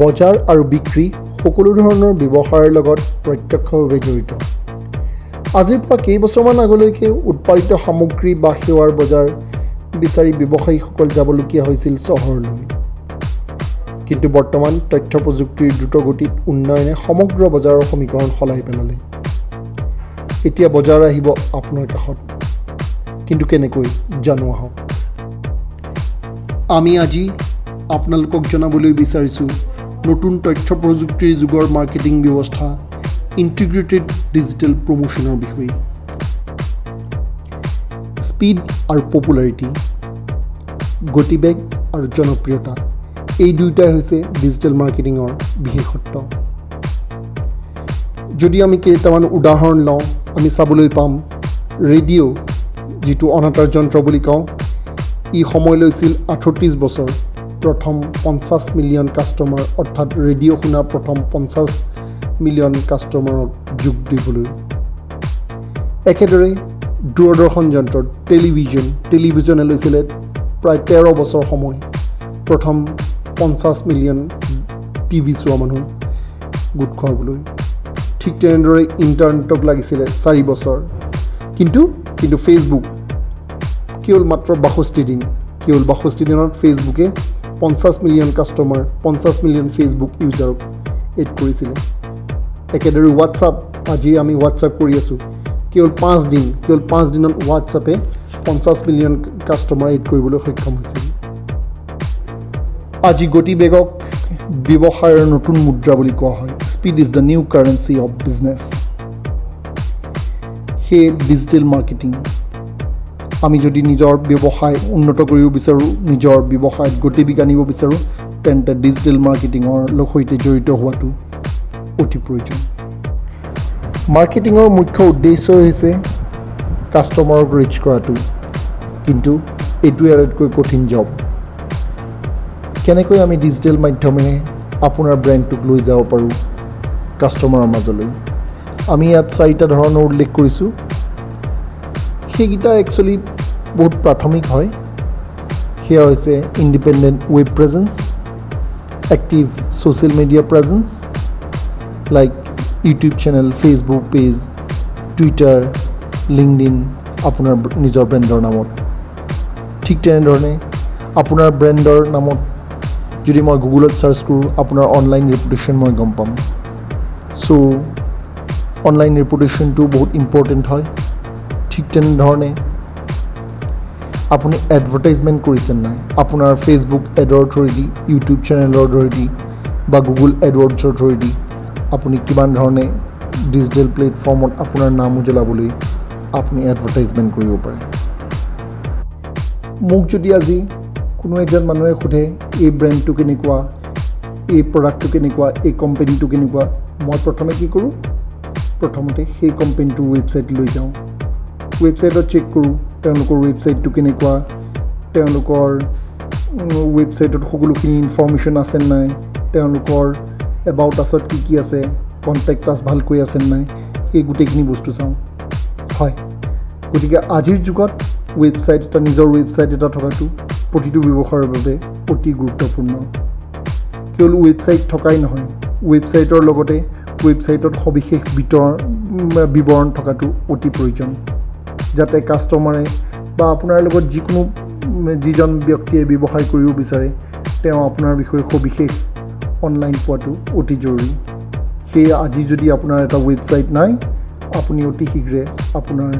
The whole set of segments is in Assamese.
বজাৰ আৰু বিক্ৰী সকলো ধৰণৰ ব্যৱসায়ৰ লগত প্ৰত্যক্ষভাৱে জড়িত। আজিৰ পৰা কেইবছৰমান আগলৈকে উৎপাদিত সামগ্ৰী বা সেৱাৰ বজাৰ বিচাৰি ব্যৱসায়ীসকল যাবলগীয়া হৈছিল চহৰলৈ। কিন্তু বৰ্তমান তথ্য প্ৰযুক্তিৰ দ্ৰুতগতিত উন্নয়নে সমগ্ৰ বজাৰৰ সমীকৰণ সলাই পেলালে। এতিয়া বজাৰ আহিব আপোনাৰ কাষত, কিন্তু কেনেকৈ জানো আহক। আমি আজি আপোনালোকক জনাবলৈ বিচাৰিছোঁ নতুন তথ্য প্ৰযুক্তিৰ যুগৰ মাৰ্কেটিং ব্যৱস্থা ইণ্টিগ্ৰেটেড ডিজিটেল প্ৰমোশ্যনৰ বিষয়ে। স্পীড আৰু পপুলাৰিটি, গতিবেগ আৰু জনপ্ৰিয়তা, এই দুয়োটাই হৈছে ডিজিটেল মাৰ্কেটিঙৰ বিশেষত্ব। যদি আমি কেইটামান উদাহৰণ লওঁ, আমি চাবলৈ পাম ৰেডিঅ', যিটো অনাতাঁৰ যন্ত্ৰ বুলি কওঁ, ই সময় লৈছিল 38 বছৰ প্ৰথম 50 মিলিয়ন কাষ্টমাৰ, অৰ্থাৎ ৰেডিঅ' শুনা প্ৰথম 50 মিলিয়ন কাষ্টমাৰক যোগ দিবলৈ। একেদৰে দূৰদৰ্শন যন্ত্ৰ, টেলিভিজন, টেলিভিজনে লৈছিলে প্ৰায় 13 বছৰ সময় প্ৰথম 50 মিলিয়ন টিভি চোৱা মানুহ গোট খুৱাবলৈ। ঠিক তেনেদৰে ইণ্টাৰনেটক লাগিছিলে 4 বছৰ। কিন্তু ফেচবুক কেৱল মাত্ৰ 62 দিন। কেৱল 62 দিনত ফেচবুকে 50 মিলিয়ন কাষ্টমাৰ, 50 মিলিয়ন ফেচবুক ইউজাৰক এড কৰিছিলে। একেদৰে হোৱাটছআপ, আজি আমি হোৱাটছআপ কৰি আছোঁ, কেৱল 5 দিন, কেৱল 5 দিনত হোৱাটছআপে 50 মিলিয়ন কাষ্টমাৰ এড কৰিবলৈ সক্ষম হৈছিল। আজি গতিবেগক ব্যৱসায়ৰ নতুন মুদ্ৰা বুলি কোৱা হয়। Speed is the new currency of business. সেয়ে ডিজিটেল মাৰ্কেটিং, আমি যদি নিজৰ ব্যৱসায় উন্নত কৰিব বিচাৰোঁ, নিজৰ ব্যৱসায়ত গতিবেগ আনিব বিচাৰোঁ, তেন্তে ডিজিটেল মাৰ্কেটিঙৰ সৈতে জড়িত হোৱাটো অতি প্ৰয়োজন। মাৰ্কেটিঙৰ মুখ্য উদ্দেশ্যই হৈছে কাষ্টমাৰক ৰিচ কৰাটো। কিন্তু এইটোৱে আটাইতকৈ কঠিন জব। কেনেকৈ আমি ডিজিটেল মাধ্যমেৰে আপোনাৰ ব্ৰেণ্ডটোক লৈ যাব পাৰোঁ কাষ্টমাৰৰ মাজলৈ? আমি ইয়াত চাৰিটা ধৰণৰ উল্লেখ কৰিছোঁ। সেইকেইটা একচুৱেলি বহুত প্ৰাথমিক হয়। সেয়া হৈছে independent web presence, active social media presence like YouTube channel, Facebook page, Twitter, LinkedIn, আপোনাৰ নিজৰ ব্ৰেণ্ডৰ নামত। ঠিক তেনেধৰণে আপোনাৰ ব্ৰেণ্ডৰ নামত যদি মই গুগলত ছাৰ্চ কৰোঁ, আপোনাৰ অনলাইন ৰেপুটেশ্যন মই গম পাম। চ' অনলাইন ৰেপুটেশ্যনটো বহুত ইম্পৰ্টেণ্ট হয়। ঠিক তেনেধৰণে আপুনি এডভাৰটাইজমেণ্ট কৰিছে নাই, আপোনাৰ ফেচবুক এডৰ থ্ৰুৱেদি, ইউটিউব চেনেলৰ থ্ৰুৱেদি বা গুগল এডৱৰ্ডছৰ থ্ৰুৱেদি আপুনি কিমান ধৰণে ডিজিটেল প্লেটফৰ্মত আপোনাৰ নাম উজ্বলাবলৈ আপুনি এডভাৰটাইজমেণ্ট কৰিব পাৰে। মোক যদি আজি কোনো এজন মানুহে সোধে, এই ব্ৰেণ্ডটো কেনেকুৱা, এই প্ৰডাক্টটো কেনেকুৱা, এই কোম্পেনীটো কেনেকুৱা, মই প্ৰথমে কি কৰোঁ? প্ৰথমতে সেই কোম্পেনীটোৰ ৱেবছাইট লৈ যাওঁ। ৱেবছাইটত চেক কৰোঁ তেওঁলোকৰ ৱেবছাইটটো কেনেকুৱা, তেওঁলোকৰ ৱেবছাইটত সকলোখিনি ইনফৰ্মেশ্যন আছে নাই, তেওঁলোকৰ এবাউট আছত কি কি আছে, কণ্টেক্ট আছ ভালকৈ আছে নাই, এই গোটেইখিনি বস্তু চাওঁ। হয়, গতিকে আজিৰ যুগত ৱেবছাইট এটা, নিজৰ ৱেবছাইট এটা থকাটো প্ৰতিটো ব্যৱসায়ৰ বাবে অতি গুৰুত্বপূৰ্ণ। কেৱল ৱেবছাইট থকাই নহয়, ৱেবছাইটৰ লগতে ৱেবছাইটত সবিশেষ বিৱৰণ থকাটো অতি প্ৰয়োজন, যাতে কাষ্টমাৰে বা আপোনাৰ লগত যিকোনো যিজন ব্যক্তিয়ে ব্যৱসায় কৰিব বিচাৰে, তেওঁ আপোনাৰ বিষয়ে সবিশেষ অনলাইন পোৱাটো অতি জৰুৰী। সেয়ে আজি যদি আপোনাৰ এটা ৱেবছাইট নাই, আপুনি অতি শীঘ্ৰে আপোনাৰ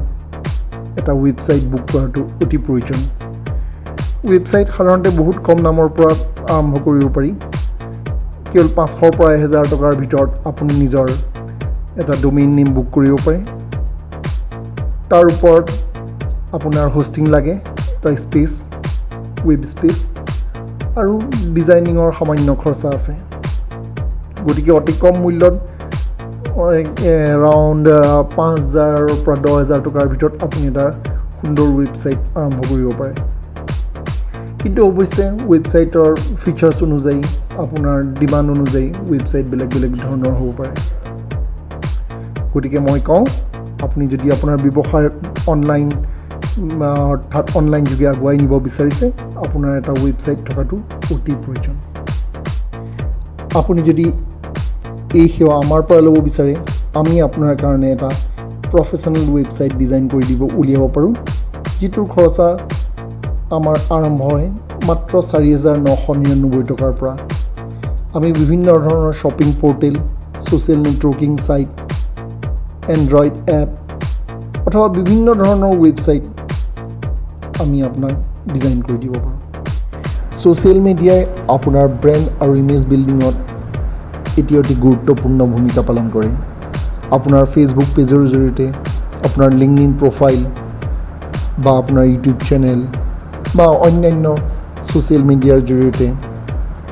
এটা ৱেবছাইট বুক কৰাটো অতি প্ৰয়োজন। ৱেবছাইট সাধাৰণতে বহুত কম দামৰ পৰা আৰম্ভ কৰিব পাৰি। কেৱল 500ৰ পৰা 1000 টকাৰ ভিতৰত আপুনি নিজৰ এটা ডমেইন নেম বুক কৰিব পাৰে। তাৰ ওপৰত আপোনাৰ হোষ্টিং লাগে, এটা স্পেচ, ৱেব স্পেচ আৰু ডিজাইনিঙৰ সামান্য খৰচা আছে। গতিকে অতি কম মূল্যত এৰাউণ্ড 5000ৰ পৰা 10,000 টকাৰ ভিতৰত আপুনি এটা সুন্দৰ ৱেবছাইট আৰম্ভ কৰিব পাৰে। কিন্তু অৱশ্যে ৱেবছাইটৰ ফিচাৰ্ছ অনুযায়ী, আপোনাৰ ডিমাণ্ড অনুযায়ী ৱেবছাইট বেলেগ বেলেগ ধৰণৰ হ'ব পাৰে। গতিকে মই কওঁ, আপুনি যদি আপোনাৰ ব্যৱসায় অনলাইন, অৰ্থাৎ অনলাইন যোগে আগুৱাই নিব বিচাৰিছে, আপোনাৰ এটা ৱেবছাইট থকাটো অতি প্ৰয়োজন। আপুনি যদি এই সেৱা আমাৰ পৰা ল'ব বিচাৰে, আমি আপোনাৰ কাৰণে এটা প্ৰফেচনেল ৱেবছাইট ডিজাইন কৰি দিব উলিয়াব পাৰোঁ, যিটোৰ খৰচা আমাৰ আৰম্ভ হয় মাত্ৰ 4999 টকাৰ পৰা। আমি বিভিন্ন ধৰণৰ shopping portal, social networking site, Android app অথবা বিভিন্ন ধৰণৰ ৱেবছাইট আমি আপোনাক ডিজাইন কৰি দিব পাৰোঁ। ছ'চিয়েল মিডিয়াই আপোনাৰ ব্ৰেণ্ড আৰু ইমেজ বিল্ডিঙত এটি অতি গুৰুত্বপূৰ্ণ ভূমিকা পালন কৰে। আপোনাৰ ফেচবুক পেজৰ জৰিয়তে, আপোনাৰ লিংকডইন প্ৰফাইল বা আপোনাৰ ইউটিউব চেনেল বা অন্যান্য ছ'চিয়েল মিডিয়াৰ জৰিয়তে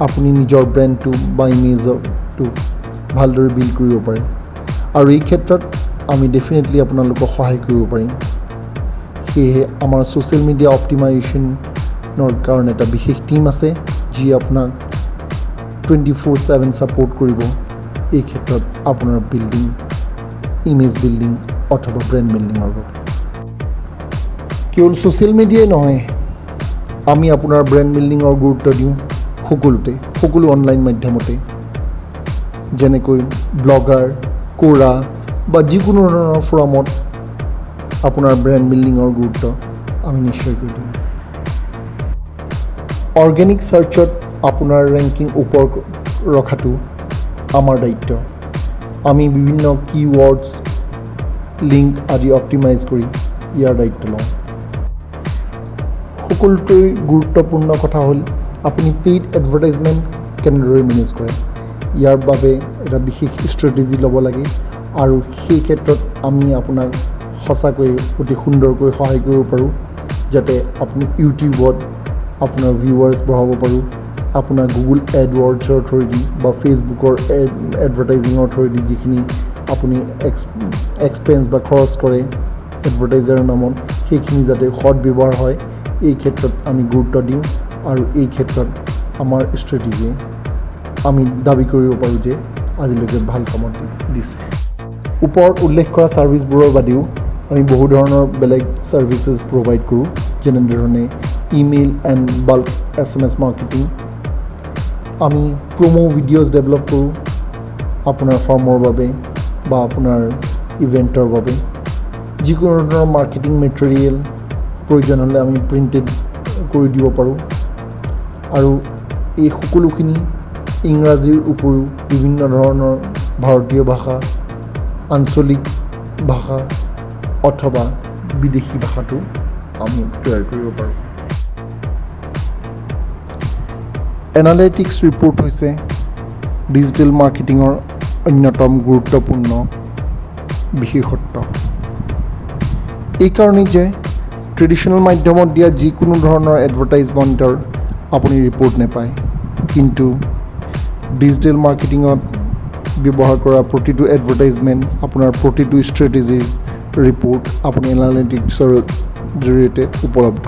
আপুনি নিজৰ ব্ৰেণ্ডটো বা ইমেজটো ভালদৰে বিল্ড কৰিব পাৰে আৰু এই ক্ষেত্ৰত আমি ডেফিনেটলি আপোনালোকক সহায় কৰিব পাৰিম। সেয়েহে আমাৰ ছ'চিয়েল মিডিয়া অপ্টিমাইজেশ্যনৰ কাৰণে এটা বিশেষ টীম আছে, যি আপোনাক 24/7 ছাপৰ্ট কৰিব এই ক্ষেত্ৰত, আপোনাৰ বিল্ডিং, ইমেজ বিল্ডিং অথবা ব্ৰেণ্ড বিল্ডিঙৰ বাবে। কেৱল ছ'চিয়েল মিডিয়াই নহয়, আমি আপোনাৰ ব্ৰেণ্ড বিল্ডিঙৰ গুৰুত্ব দিওঁ সকলোতে, সকলো অনলাইন মাধ্যমতে, যেনেকৈ ব্লগাৰ, কোৰা বা যিকোনো ধৰণৰ ফ'ৰামত আপোনাৰ ব্ৰেণ্ড বিল্ডিঙৰ গুৰুত্ব আমি নিশ্চয়কৈ দিওঁ। অৰ্গেনিক চাৰ্চত আপোনাৰ ৰেংকিং ওপৰ ৰখাটো আমাৰ দায়িত্ব। আমি বিভিন্ন কী-ৱৰ্ডছ, লিংক আদি অপ্টিমাইজ কৰি ইয়াৰ দায়িত্ব লওঁ। সকলোতকৈ গুৰুত্বপূৰ্ণ কথা হ'ল, আপুনি পেইড এডভাৰটাইজমেণ্ট কেনেদৰে মেনেজ কৰে। ইয়াৰ বাবে এটা বিশেষ ষ্ট্ৰেটেজি ল'ব লাগে আৰু সেই ক্ষেত্ৰত আমি আপোনাক সঁচাকৈয়ে অতি সুন্দৰকৈ সহায় কৰিব পাৰোঁ, যাতে আপুনি ইউটিউবত আপোনাৰ ভিউৱাৰ্ছ বঢ়াব পাৰোঁ, আপোনাৰ গুগল এডৱৰ্ডছৰ থ্ৰুৱেদি বা ফেচবুকৰ এডভাৰটাইজিঙৰ থ্ৰুৱেদি যিখিনি আপুনি এক্সপেঞ্চ বা খৰচ কৰে এডভাৰটাইজাৰৰ নামত, সেইখিনি যাতে সৎ ব্যৱহাৰ হয়, এই ক্ষেত্ৰত আমি গুৰুত্ব দিওঁ। আৰু এই ক্ষেত্ৰত আমাৰ ষ্ট্ৰেটেজিয়ে আমি দাবী কৰিব পাৰোঁ যে আজিলৈকে ভাল কামত দিছে। ওপৰত উল্লেখ কৰা ছাৰ্ভিচবোৰৰ বাদেও আমি বহু ধৰণৰ বেলেগ ছাৰ্ভিচেছ প্ৰভাইড কৰোঁ, যেনেধৰণে email and bulk SMS marketing। আমি প্ৰ'ম' ভিডিঅ'জ ডেভেলপ কৰোঁ আপোনাৰ ফাৰ্মৰ বাবে বা আপোনাৰ ইভেণ্টৰ বাবে। যিকোনো ধৰণৰ মাৰ্কেটিং মেটেৰিয়েল প্ৰয়োজন হ'লে আমি প্ৰিণ্টেড কৰি দিব পাৰোঁ আৰু এই সকলোখিনি ইংৰাজীৰ উপৰিও বিভিন্ন ধৰণৰ ভাৰতীয় ভাষা, আঞ্চলিক ভাষা অথবা বিদেশী ভাষাতো আমি তৈয়াৰ কৰিব পাৰোঁ। এনালাইটিক্স ৰিপৰ্ট হৈছে ডিজিটেল মাৰ্কেটিঙৰ অন্যতম গুৰুত্বপূৰ্ণ বিশেষত্ব, এইকাৰণেই যে ট্ৰেডিশ্যনেল মাধ্যমত দিয়া যিকোনো ধৰণৰ এডভাৰটাইজমেণ্টৰ আপুনি ৰিপৰ্ট নাপায়, কিন্তু ডিজিটেল মাৰ্কেটিঙত ব্যৱহাৰ কৰা প্ৰতিটো এডভাৰটাইজমেণ্ট, আপোনাৰ প্ৰতিটো ষ্ট্ৰেটেজিৰ ৰিপৰ্ট আপুনি এনালাইটিক্সৰ জৰিয়তে উপলব্ধ।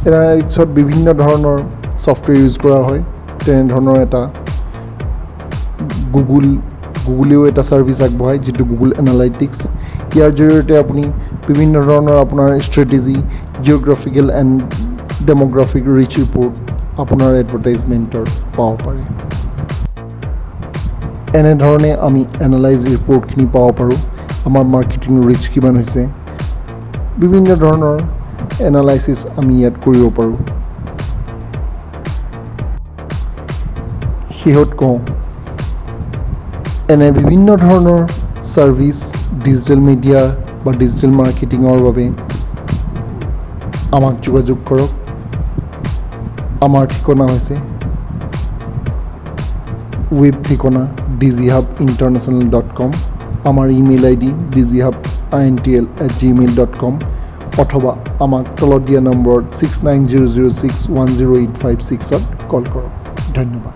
এনালাইটিক্সত বিভিন্ন ধৰণৰ ছফ্টৱেৰ ইউজ কৰা হয়। তেনেধৰণৰ এটা গুগলেও এটা ছাৰ্ভিচ আগবঢ়ায়, যিটো গুগল এনালাইটিক্স। ইয়াৰ জৰিয়তে আপুনি বিভিন্ন ধৰণৰ আপোনাৰ strategy, geographical and demographic reach report আপোনাৰ এডভাৰটাইজমেণ্টৰ পাব পাৰে। এনেধৰণে আমি এনালাইজ ৰিপৰ্টখিনি পাব পাৰোঁ, আমাৰ মাৰ্কেটিং ৰিচ কিমান হৈছে, বিভিন্ন ধৰণৰ এনালাইচিছ আমি ইয়াত কৰিব পাৰোঁ। শেহত কওঁ, এনে বিভিন্ন ধৰণৰ ছাৰ্ভিচ ডিজিটেল মিডিয়া বা ডিজিটেল মাৰ্কেটিঙৰ বাবে আমাক যোগাযোগ কৰক। আমাৰ ঠিকনা হৈছে, ৱেব ঠিকনা digihubinternational.com, আমাৰ email ID digihubintl@gmail.com অথবা আমাক তলত দিয়া নম্বৰত 6900610856ত কল কৰক। ধন্যবাদ।